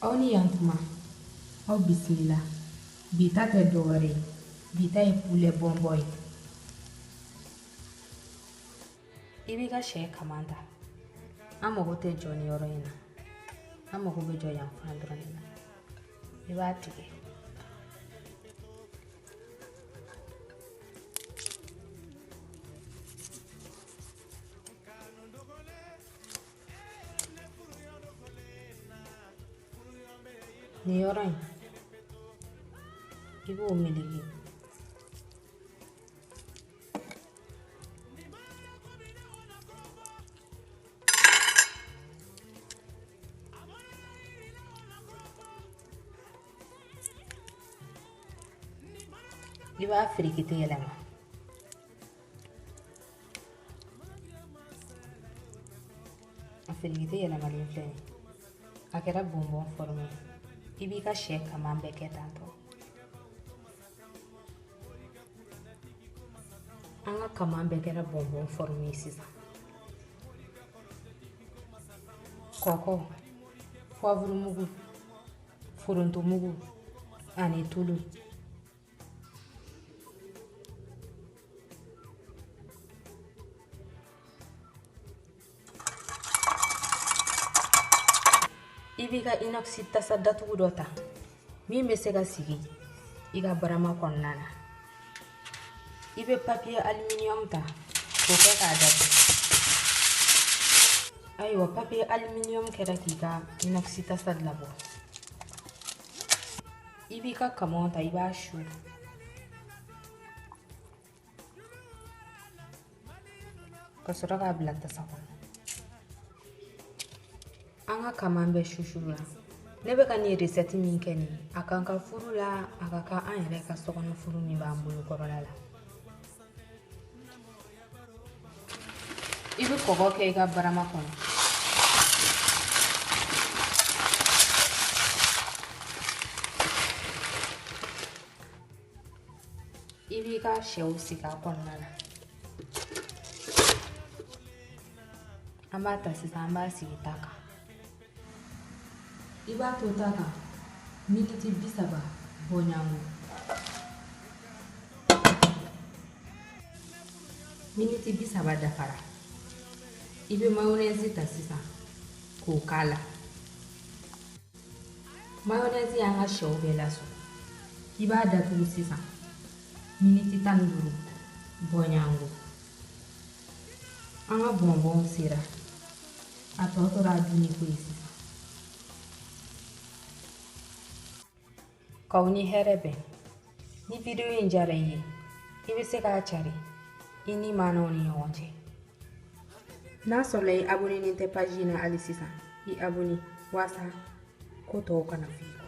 Aw ni yan tuma, aw bisimila. Bi ta tɛ dɔwɛrɛ ye, bi ta ye poulet bonbon ye. I b'i ka sɛ kaman ta. An mago tɛ jɔ nin yɔrɔ in na, an mago bɛ jɔ yan fan dɔrɔn de la. I b'a tigɛ. Nin yɔrɔ in, i b'o meleke. I b'a firikiti yɛlɛma. A firikiti yɛlɛmalen filɛ nin ye. A kɛra bonbon forme ye. I b'i ka sɛ kaman bɛɛ kɛ tan tɔ. An ka kaman bɛɛ kɛra bonbon forme ye sisan. Kɔkɔ, poivre mugu, foronto mugu ani tulu. I b'i ka inox tasa datugu dɔ ta min bɛ se ka sigi i ka barama kɔnɔna na. I bɛ papier aluminium ta k'o kɛ k'a datugu. Ayiwa, papier aluminium kɛra k'i ka inox tasa labɔ. I b'i ka kaman ta, i b'a su. Ka sɔrɔ k'a bila tasa kɔnɔ. An ka kaman bɛ susu la. Ne bɛ ka nin recette min kɛ nin ye, a kan ka furu la, a ka kan an yɛrɛ ka sokɔnɔ furu min b'an bolo kɔrɔla la. I bɛ kɔgɔ kɛ i ka barama kɔnɔ. I b'i ka sɛw sigi a kɔnɔna na. An b'a ta sisan, an b'a sigi ta kan. I b'a to ta kan miniti 30 bɔɲɔgɔnko. Miniti 30 dafara. I bɛ mayonnaise ta sisan k'o k'a la. Mayonnaise y'an ka sɛw bɛɛ lasɔrɔ. I b'a datugu sisan miniti 15 bɔɲɔgɔnko. An ka bonbon sera. A tɔ tora a dunni ko ye sisan. K'aw ni hɛrɛ bɛn. Ni video in diyara i ye, i bɛ se k'a cari i ni maanaw ni ɲɔgɔn cɛ. N'a sɔrɔla i abonné tɛ page in na hali sisan, i abonné walasa ko tɔw kana fɔ i kɔ.